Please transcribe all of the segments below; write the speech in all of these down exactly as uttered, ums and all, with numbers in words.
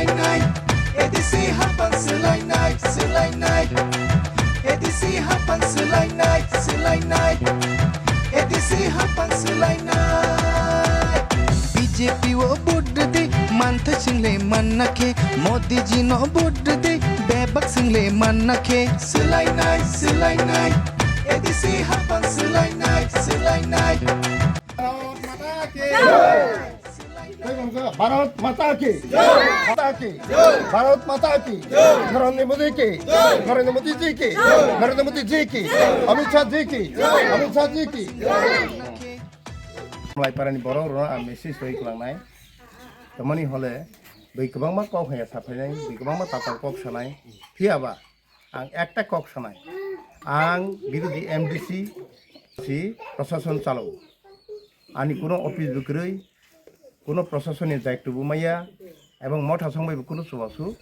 Selainai, A D C hapang selainai, selainai. A D C hapang selainai, selainai. A D C hapang selainai. B J P o vote de, mantha single manna khe. Modi ji no vote de, bebak single manna khe. Selainai, selainai. A D C hapang selainai, selainai. Bharat Mata ki jai! Bharat Mata ki jai! Mata ki jai! Bharat Mata ki jai! Narendra Modi ki jai! Narendra Modi ji ki jai! Narendra Modi ji ki jai! Amit Shah ji ki jai! Amit Shah ji ki jai! Lai parani borok rok ang message rwi kwlangnai. Tamani hole bwi kwbangma kok haya saphainai, bwi kwbangma tatal kok sanai. Phiya ba ang ekta kok sanai. Ang birodhi M D C si prosason chalo. Ani kuno office bwkrwi, kuno prosasonni daitwbo maya, ebong motha songbai bo kuno chubachu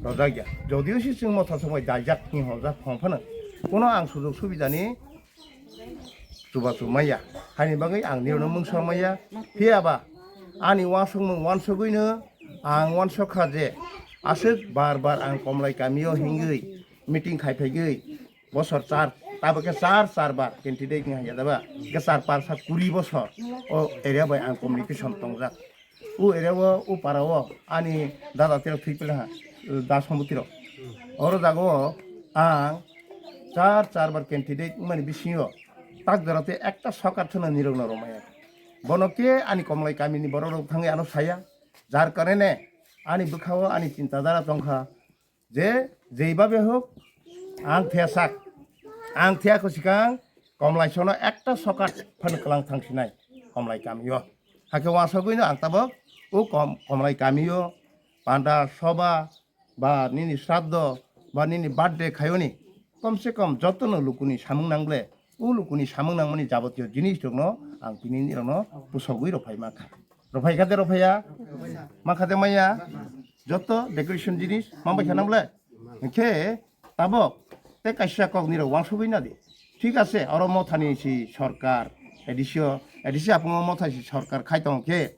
rojak ya. Jodio si chwng motha songbai daijak ni hojak phone phano, kuno ang sujog subidani chubachu maya. Haini bagwi ang nirokno mungsa maya. Phiya ba ani uansukmung uansugwino ang uansuk kha je aswk bar bar ang Komlai kamio hingwi meeting khai phaigwi bosor char, tabuk khe char, char bar candidate ni hanya daba, khe char par sa kuri bosor o area bai ang communication tongjak. O area o, o para o ani dada tero thwi pela ha, das hombutiro. Oro jaga o ang char, char bar candidate mani bisingo tak jora te ekta sokar thana nirok na romaya. Bono ke ani Komlai kamini borok rok thangwi ano saya. Jar karene ani bwkha o ani chinta dara tongkha. Je jeibabe hok, ang thiyasak, ang thiya kho sikang Komlai sono ekta sokat phan kwlang thang sinai Komlai kamio. Hakhe wasagwino ang tabok o Kom-, Komlai kamio panda soba ba nini sraddho ba nini birthday khayoni, kom se kom jotono lukuni samung nangle, o lukuni samung nangmani jabotiyo jinis rokno ang tini nirokno pusogwi rophai mankha. Rophai kha de rophaiya? Mankha de maya? Joto decoration jinis mambai kha nang bole? Hinkhe tabok tei kaisa kok nirok wansugwi na di. Thik ase, oro mothani si sorkar, A D C o, A D C aphungo motha si sorkar khai tong khe,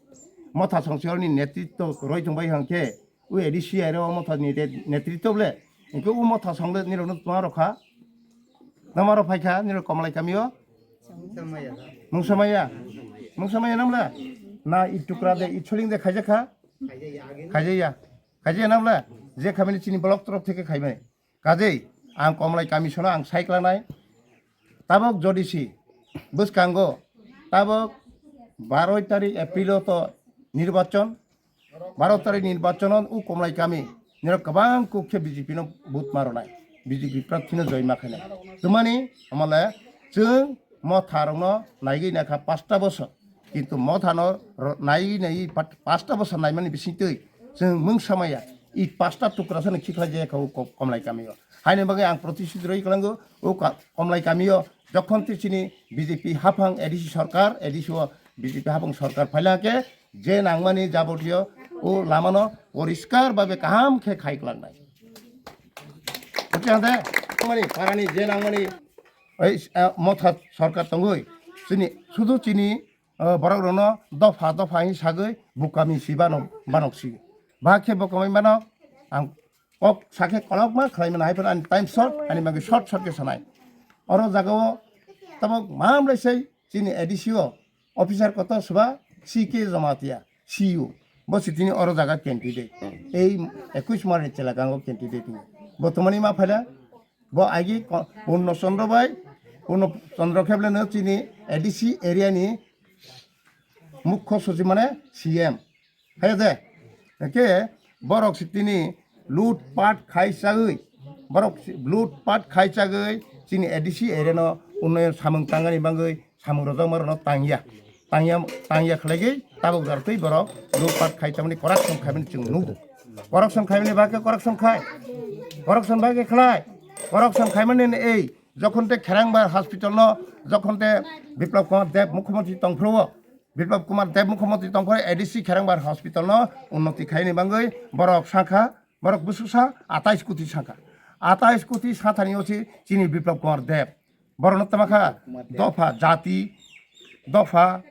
motha songchorni netritto roi tong bai hang khe, o A D C aro o mothani re-, netritto bole. Hinkhe o motha songde nirokno tma rokha? Tma rok phaikha nirok Komlai kamio? Mungsa maya? Mungsa maya namla? Na i tukra de, i choling de khaijakha? Khaijaya. Khaijaya namla? Je khamani chini block torof theke khaimani. Kajei, ang Komlai kami sono ang sai klanai. Tabok jodi si bwskango, tabok baroi tarik April o to nirbachon, baro tarik nirbachon o Komlai kami nirok kwbang kuk khe B J P no vote ma rwnai, B J P prarthi no joy ma khainai. Twmani amale chwng motha rokno naigwi naikha pasta bosor. Kintu mothano ro-, nai nai pat-, pasta bosor naimani bisingtwi chwng mungsa maya. I pasta tukra sano khiklai jaya kha o ko-, Komlai kamio. Haini bagwi ang protishit roi kwlango o ka-, Komlai kamio jokhon tei chini B J P haphang A D C sorkar, A D C o B J P haphang sorkar phaila khe je nangmani jabotiyo o lamano poriskar babe kaham khe khai kwlangnai. Buchiyang de? Mani parani je nangmani oi, eh, motha sorkar tongoi. Chini, sudu chini o borok rokno dopha dopha hwnwi sagwi bukami si bano, banok si. Ba khe bo kwmai mano ang kok sakhe kolokma khlai mano, hai phano ani time short, ani bagwi short short khe sanai. Oro jagao tabok mamlai sai chini A D C o officer kotor soba C K Jamatia, C U. Bo si tini oro jaga candidate. Ei ekush March ni chelagango candidate ni. Bo tomani ma phaila? Bo agi ko-, Purno Chandra bai, Purno Chandra khe bwleno chini A D C area ni mukho sochib mane C M. Hai de? Eke borok si tini lut pat khai chagwi, borok si lut pat khai chagwi chini A D C area no unnoyon samung tangani bagwi samung rojak ma rokno tangya. Tangya, tangya khlaigwi tabuk jar twi borok lutpat khai tamani corruption khaimani chwng nugo. Corruption khaimani bagwi corruption khai. Corruption bagwi khlai. Corruption khaimani ni ei jokhon te Kherangbar hospital no, jokhon te Biplab Kumar Deb mukhyamantri tongphuru, Biplab Kumar Deb mukhyamantri tongphuru A D C Kherangbar hospital no unnoti khaini bagwi borok sakha, borok bwswksa atais koti sakha. Atais koti sathani o se chini Biplab Kumar Deb. Borokno tama kha dopha jati, dopha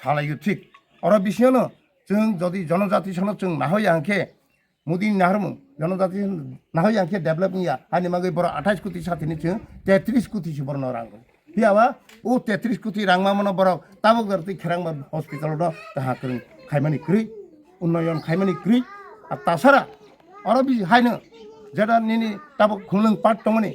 salaio thik. Oro bisingono chwng jodi jonojati sano chwng nahoya hwnkhe Modi ni naharmung, jonojati nahoi yang khe develop wngya, hani magwi borok athais koti satini chwng tetris koti se borokno rang rw. Phiya ba o tetris koti rang mamano borok tabok dor twi kherang ba hospital no kaha kwrwng khaimani kwrwi, unnoyon khaimani kwrwi, a tasara oro bi haino jeta nini tabok khumlwng part tongmani,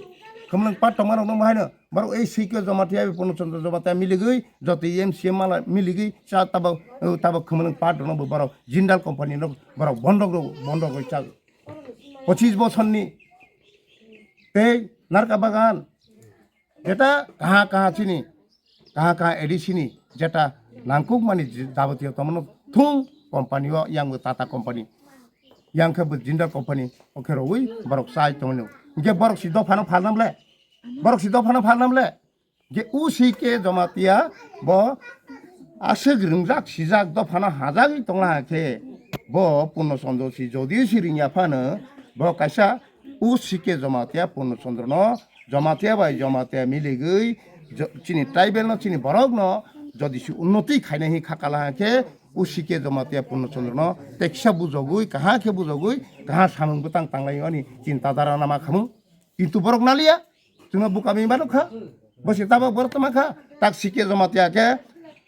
khumlwng part tongmarokno haino borok ei C K Jamatia, Purno Chandra Jamatia miligwi, joto M C A mala miligwi cha tabok, tabok khumlwng part rokno bo borok Jindal company no borok bondok rw, bondok rw cha. Pochis bosorni tei narka bagan, jeta kaha kaha chini, kaha kaha A D C ni jeta nangkukmani ji-, jabotiyo tongmano thung company o, yang bo Tata company, yang khe bo Jindal company, o khe rwui borok chai tongmani. Hingke borok si dophano phalnam le, borok si dophano phalnam le, je U C K Jamatia bo aswk rwngjak sijak dophano hajagwi tongla khe, bo Purno Chandra si jodi si ringya phano bo kaisa U C K Jamatia Purno Chandra no Jamatia bai Jamatia miligwi jo-, chini tribal no, chini borok no jodi si unnoti khainai hi khakala khe U C K Jamatia Purno Chandra no teksa bujogwi, kaha khe bujogwi, kaha samung bwtang tanglai ani chinta dhara nama khamu. Kintu borok naliya, chwngno bukami mano kha, bo se tabok borok tama kha, tak C K Jamatia khe,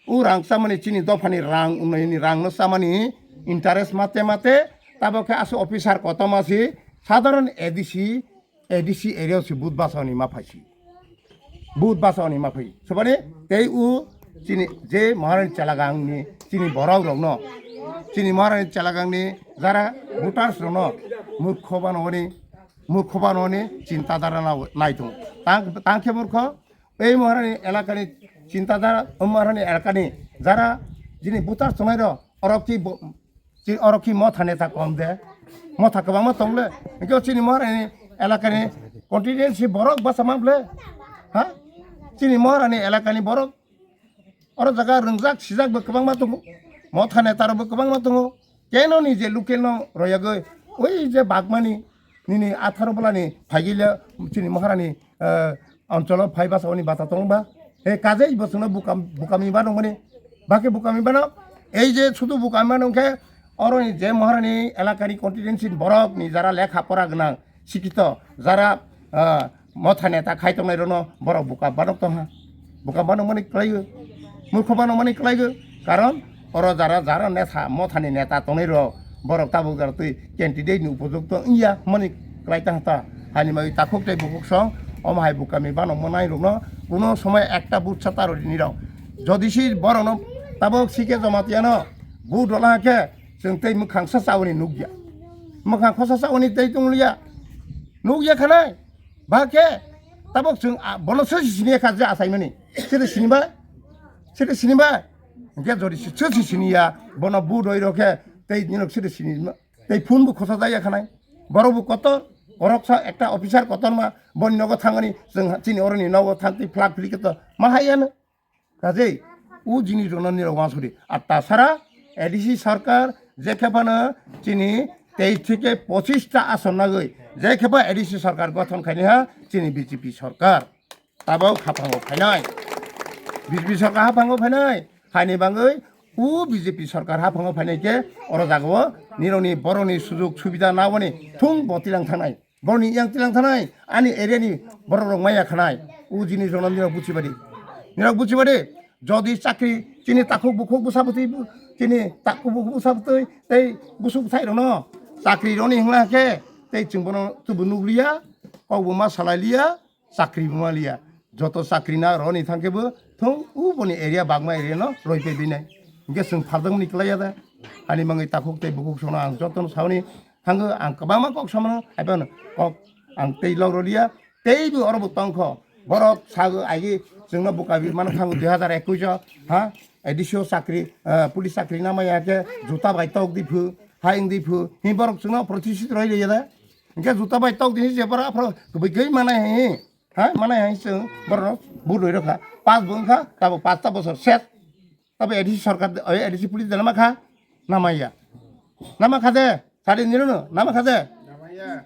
u rang chamani chini dophani rang, unnoyoni rang no chamani interest mate mate, tabok khe aswk officer kotorma si, sadharon A D C, A D C area o si vote bachaoni ma phai si, vote bachaoni ma phai. Sobani tei u chini je Maharani Chelagangni chini borok rokno, chini Maharani Chelagangni jara voters rokno murkho banogoni, murkho banogoni chinta dhara nai tongo. Tang, tang khe murkho, ei Maharani elakani chinta dhara, o Maharani elakani jara jini voters tongnai rok, orok ki bo-, chi-, orok ki motha neta kom de, motha kwbangma tong le, hingke chini Maharani elakani constituency borok basa ma ble, ha? Chini Maharani elakani borok, oro jaga rwngjak sijak bo kwbangma tongo, motha neta rok bo kwbangma tongo, keno ni je local no royagwi, oi je bagmani, nini atharo bolani phaigila chini Maharani, eh, ancholo phai basa oni bata tongba. He kajei bo chwngno bukam-, bukami bano mani. Bake bukami bano. Ei je sudu bukami bano khe oroni je Maharani elakani constituency borok ni jara lekha pora gwnang, sikito, jara, eh, motha neta khai tongnai rono borok buka banok tongha. Buka banok mani kwlaigo. Murkho banok mani kwlaigo. Karon oro jara, jara neta, mothani neta tongnai rok, borok tabuk jara twi candidate ni upojukto wngya hwnmani kwlai tang ta. Hani mai takhuk tei bukhuk song, omo hai bukami banok mwnai rokno kuno somoi ekta vote sa taro rini rok. Jodi si borokno tabuk C K Jamatia no vote rola khe chwng tei mwkhang sa chauni nukya. Mwkhang khosa chauni tei tonglia. Nukya khanai. Ba khe tabuk chwng a, bono sosi sini kha je achaimani. Sini sini ba? Sini sini ba? Hingke jodi si, sosi sini ya, bono bu doi rok khe tei nino sini sini ma. Tei phone bo khosa jaya khanai. Borok bo kotor, koroksa ekta officer kotor ma, boni nogo thangani, chwng chini oroni nogo thang tei flak flik to ma hai ya no. Kajei, u jinis rokno nirok wansuri. Ar tasara A D C sarkar je khe phano chini teis theke pochis ta ason nagwi je khe pha A D C sarkar gothon khaini ha chini B J P sarkar. Tabok haphango phainai. B J P sarkar haphango phainai. Haini bangwi u B J P sarkar haphango phainai khe oro jagao nirokni borokni sujok subida naboni thung bo tilang thanai. Borokni yang tilang thanai, ani area ni borok rok maya khanai, u jinis rok no nirok buchi badi. Nirok buchi badi, jodi chakri chini takhuk bukhuk bwsa bwtwi, chini takhuk bukhuk bwsa bwtwi tei busuk bwsai rok no chakri roni hwngla khe tei chwng bono tubu nukliya, kok bo ma salai liya, chakri bo ma liya. Joto chakri na roni thang khe bo thung u boni area bagma area no roi pe binai. Hingke chwng phardwng ni kwlai ya da. Ani mangwi takhuk tei bukhuk sono ang joto no sauni thango, ang kwbangma kok samano, haiphano kok ang tei log roliya, tei bo oro bo tongkho. Borok sago agi chwngno buka bi mano thango dui hazar ekwis o, ha, A D C o chakri, eh, police chakri namaya khe juta bai tok di phu, ha wng di phu, hi borok chwngno protishit roi liya da. Hingke juta bai tok di je borok aphro kubui gwi manai hi, ha, manai hi chwng borok bu roi rokha, pass bo wngkha, tabo pasta bosor set. Tabe A D C sarkar de, oi, A D C police de nama kha? Namaya. Nama kha de? Sadi nirono nama kha de?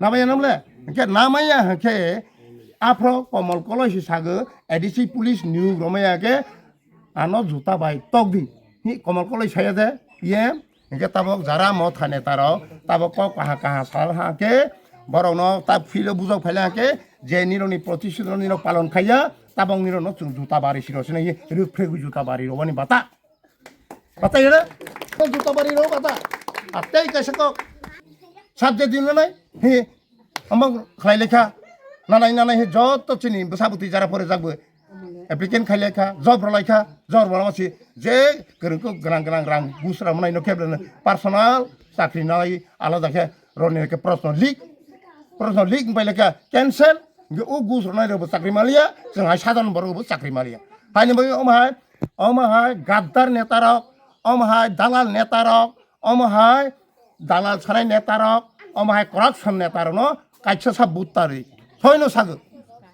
Namaya namle. Hingke namaya hingke aphro Komol Koloi si sago A D C police niyuk romaya ke ano juta bai tok di. Hi Komol Koloi saya de? Iyem Hingke tabok jara motha neta rok tabok kok kaha kaha sal ha ke borok no ta filo bujok phaila ke je nirok ni protishudh no nirok palon khaiya tabok nirok no chwng juta bari siro sino ye ruk phregu juta bari rok wani bata. Bata yere? Juta bari rok bata. Atei kaisa kok. Subject din nai. Hi. Amang khlai lekha. Nanai nanai hi joto chini bwsa bwtwi jara pore jakbo. Applicant khai lekha, job rw laikha, job rw si je kwrwngkuk gwnang gwnang rang gus rw manai no khe personal chakri nai alada khe roni khe proshno leak, proshno leak bai lekha cancel, hingke o gus rwnai rok bo chakri maliya, chwng hai sadharon borok bo chakri maliya. Haini bagwi omo hai, omo hai gaddar neta rok, omo hai dalal neta rok, omo hai dalal sanai neta rok, omo hai corruption neta rok no kaisa sa butta rwi. Soino sago.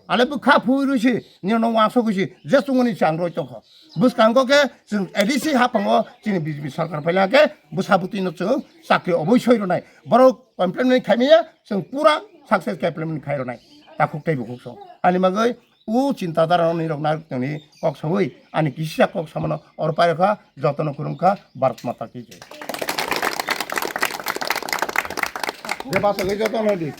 Ale bwkha phui rwi si, nino no wansok si, je chungoni chang roi tongkho. Bwskango khe chwng A D C haphango chini B J P sarkar phaila khe bwsa bwtwi no chwng chakri oboi soi rwnai. Borok implement khaimaya chwng pura success khe implement khai rwnai. Takhuk tei bukhuk song. Ani bagwi o chinta dhara nirok narwk tongni kok sawi ani kisa kok samano or pairokha jotono khulumkha Bharat Mata ki jai. Je basa gwi jotono di.